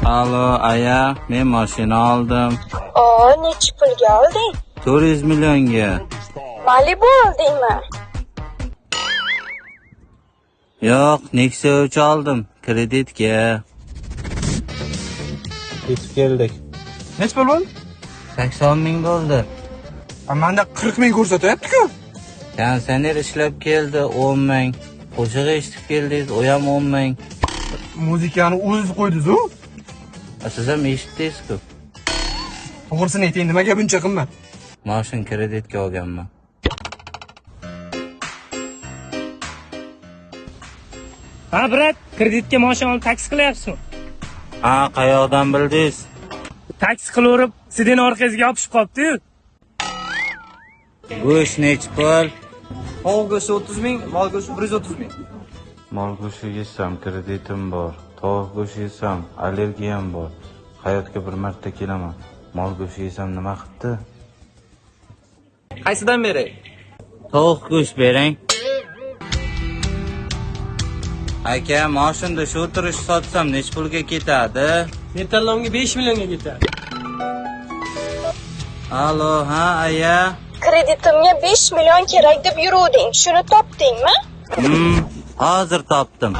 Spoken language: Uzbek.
Alo, aya, men mashina oldim. O, nechi pulga olding? 400 millionga. Malibu oldingmi? Yo'q, Nexia 3 oldim kreditga. Yetib keldik. Nechi pul bo'ldi? 80 ming bo'ldi. A, manda 40 ming ko'rsatyapti-ku. Konditsioner ishlab keldi 10 ming. Qo'shiq eshitib keldingiz, u ham 10 ming. Muzikani o'zingiz qo'ydingiz-u. A, siz ham eshitdingiz-ku. To'g'risini ayting, nimaga buncha qimmat? Mashina kreditga olganman. Ha, брат, kreditga mashina olib taksi qilyapsizmi? Ha, qayoqdan bildingiz? Taksi qilaverib, сиденье orqangizga yopishib qolibdi-yu. Go'sht nechi pul? Tovuq go'shti 30 ming, mol go'shti 130 ming. Mol go'shti yesam kreditim bor. Tovuq go'shti yesam allergiyam bor. Hayotga bir marta kelaman. Mol go'shti yesam nima qipti? Qaysidan beray? Tovuq go'sht bering. Aka, moshinda shu turish sotsam nechi pulga ketadi? Metallomga 5 millionga ketadi. Alo, ha, aya. Kreditimga 5 million kerak deb yuruvding. Shuni topdingmi? Hozir topdim.